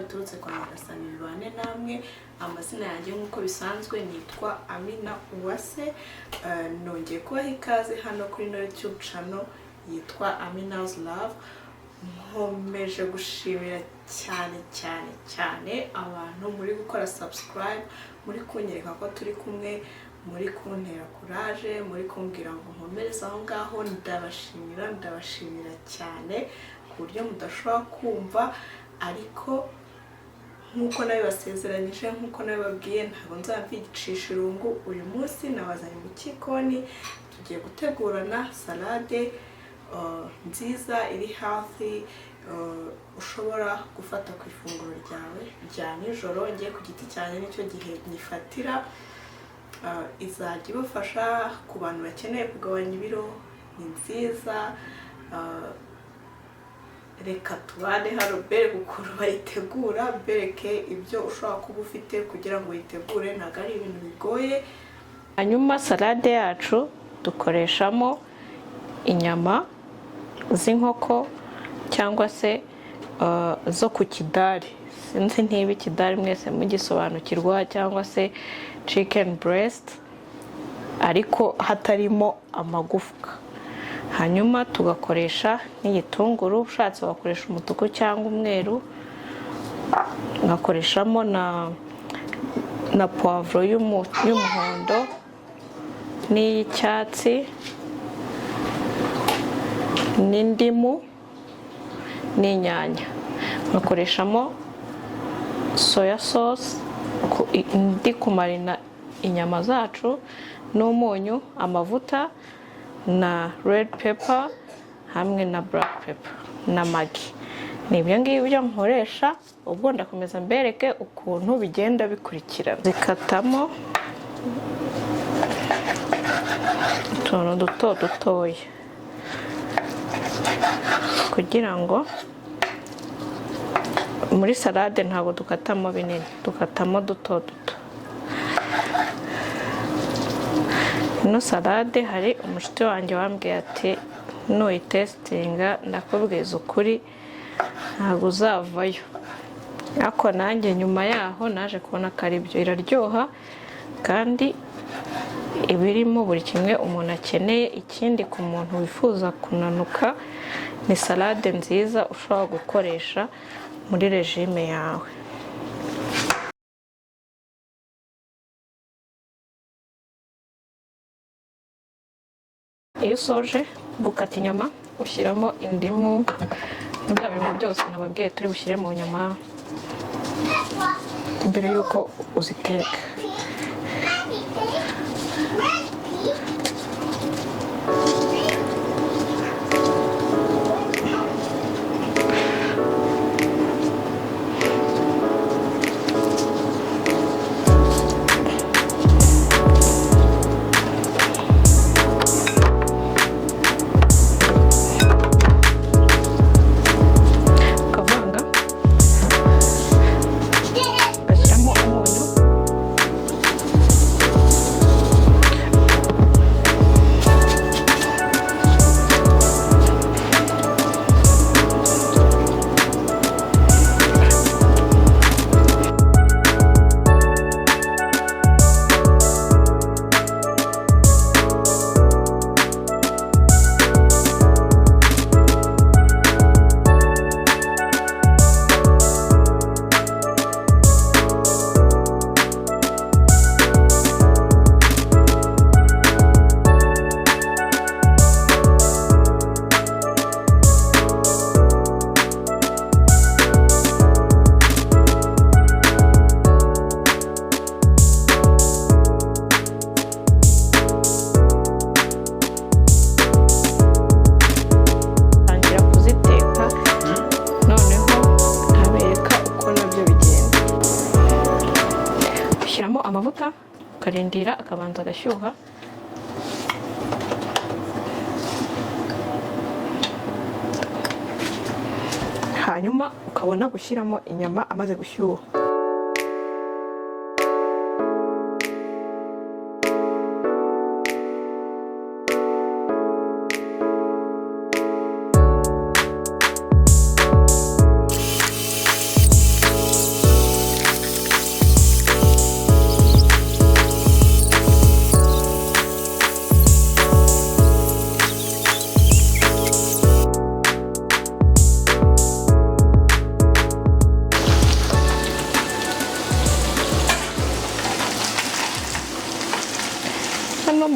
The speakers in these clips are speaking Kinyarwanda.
Biturutse kwa Nyagasani bibane namwe. Amazina yanjye nk'uko bisanzwe nitwa Amina Uwase. Nongeye kubaha ikaze hano kuri no YouTube channel yitwa Amina's Love. Nkomeje gushimira cyane cyane cyane abantu muri gukora subscribe, muri kunyereka ko turi kumwe, muri kuntera courage, muri kumbwira ngo nkomereze aho ngaho. Ndabashimira, ndabashimira cyane ku buryo mudashobora kumva. Ariko nk'uko nabibasezeranyije, nk'uko nabibabwiye, ntabwo nzabyicisha irungu. Uyu munsi nabazanye mu gikoni, tugiye gutegurana salade nziza iri hafi, ushobora gufata ku ifunguro ryawe rya nijoro. Ngiye ku giti cyanjye nicyo gihe nyifatira. Izajya ibafasha ku bantu bakeneye kugabanya ibiro, ni nziza. Reka tubane hano bereke ukuntu bayitegura, bereke ibyo ushobora kuba ufite kugira ngo uyitegure, ntabwo ari ibintu bigoye. Hanyuma salade yacu dukoreshamo inyama z'inkoko cyangwa se zo ku kidari, sinzi niba ikidari mwese mugisobanukirwa, cyangwa se chicken breast ariko hatarimo amagufwa. Hanyuma tugakoresha n'igitunguru, ushatse wakoresha umutuku cyangwa umweru, ugakoreshamo na puwavuro y'umuhondo n'iy'icyatsi n'indimu n'inyanya, ngakoreshamo soya sauce ndi kumarina inyama zacu, n'umunyu, amavuta na red pepper hamwe na black pepper na Maggi. Ni ibyo ngibyo nkoresha. Ubwo ndakomeza mbereke ukuntu bigenda bikurikirana. Zikatamo utuntu duto dutoya kugira ngo muri salade ntabwo dukatamo binini, dukatamo duto duto. Ino salade hari umushuti wanjye wambwiye ati: "Nuyitesitinga ndakubwiza ukuri ntabwo uzavayo." Ariko nanjye nyuma yaho naje kubona ko ari byo, iraryoha kandi ibirimo buri kimwe umuntu akeneye. Ikindi, ku muntu wifuza kunanuka, ni salade nziza ushobora gukoresha muri régime yawe. Iyo usoje gukata inyama, ushyiramo indimu na bya bintu byose nababwiye turi bushyire mu nyama mbere y'uko uziteka. Ukavanga, ugashyiramo umunyu. Tangira kuziteka, noneho nkabereka uko nabyo bigenda. Ushyiramo amavuta, ukarindira akabanza agashyuha. Hanyuma ukabona gushyiramo inyama amaze gushyuha.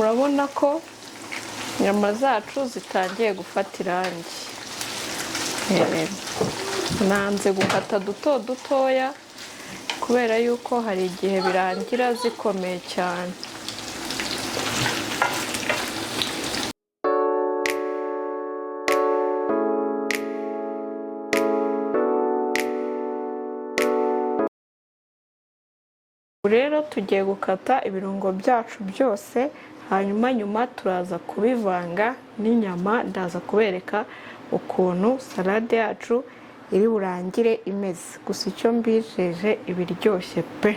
Murabona ko inyama zacu zitangiye gufata irangi. Nanze gukata duto dutoya kubera yuko hari igihe birangira zikomeye cyane. Rero tugiye gukata ibirungo byacu byose, hanyuma nyuma turaza kubivanga n'inyama. Ndaza kubereka ukuntu salade yacu iri burangire imeze. Gusa icyo mbijeje, ibiryoshye pe.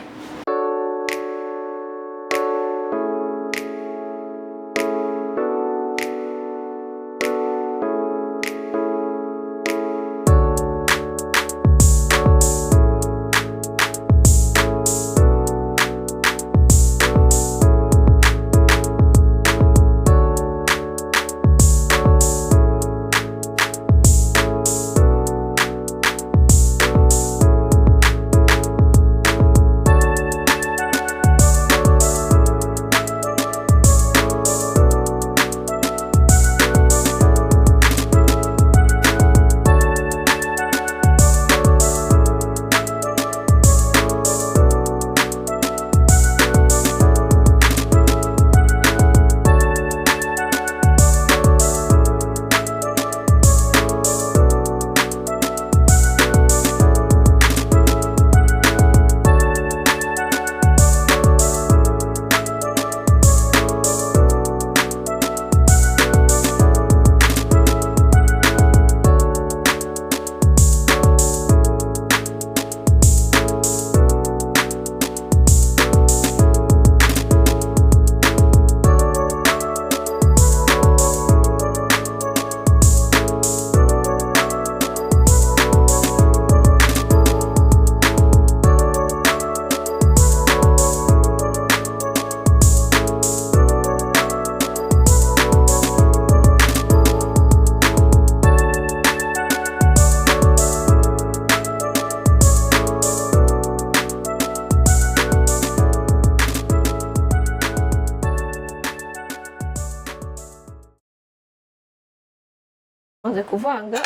Maze kuvanga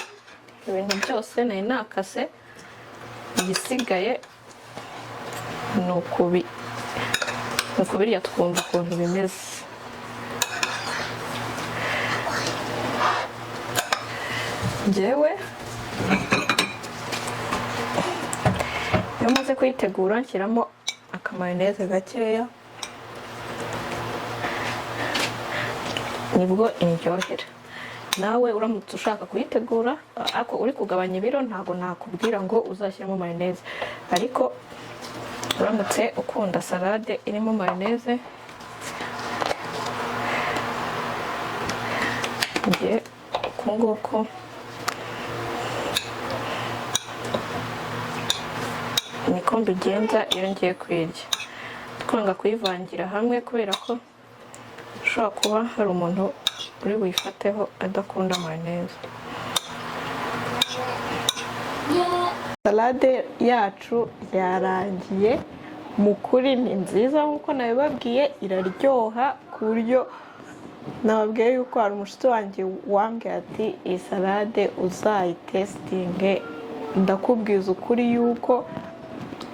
ibintu byose nari nakase, igisigaye ni ukubirya twumva ukuntu bimeze. Njyewe iyo maze kuyitegura nshyiramo akamayoneze gakeya, nibwo indyohera. Nawe uramutse ushaka kuyitegura ariko uri kugabanya ibiro, ntabwo nakubwira ngo uzashyiramo mayoneze, ariko uramutse ukunda salade irimo mayoneze, njye uku nguku niko mbigenza iyo ngiye kuyirya. Twanga kuyivangira hamwe kubera ko ushobora kuba hari umuntu uri buyifateho adakunda mayoneze. Salade yacu yarangiye. Mu kuri ni nziza nk'uko nabibabwiye, iraryoha ku buryo nababwiye yuko hari umushuti wanjye wambwiye ati: "Iyi salade uzayitesitinge, ndakubwiza ukuri yuko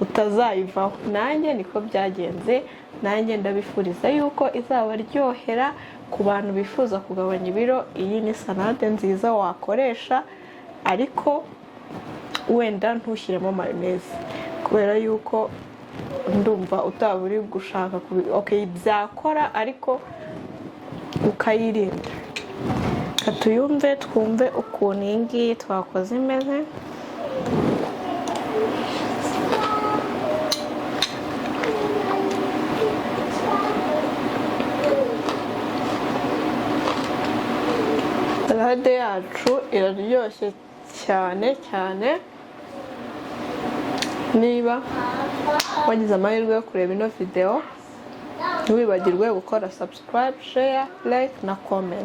utazayivaho." Nanjye niko byagenze. Nanjye ndabifuriza yuko izabaryohera. Ku bantu bifuza kugabanya ibiro, iyi ni salade nziza wakoresha, ariko wenda ntushyiremo mayoneze kubera yuko ndumva utaba uri gushaka okay, byakora ariko ukayirinda. Reka tuyumve, twumve ukuntu iyi ngiyi twakoze imeze. Salade yacu iraryoshye cyane cyane. Niba wagize amahirwe yo kureba ino videwo, ntiwibagirwe gukora subscribe, share, like na comment.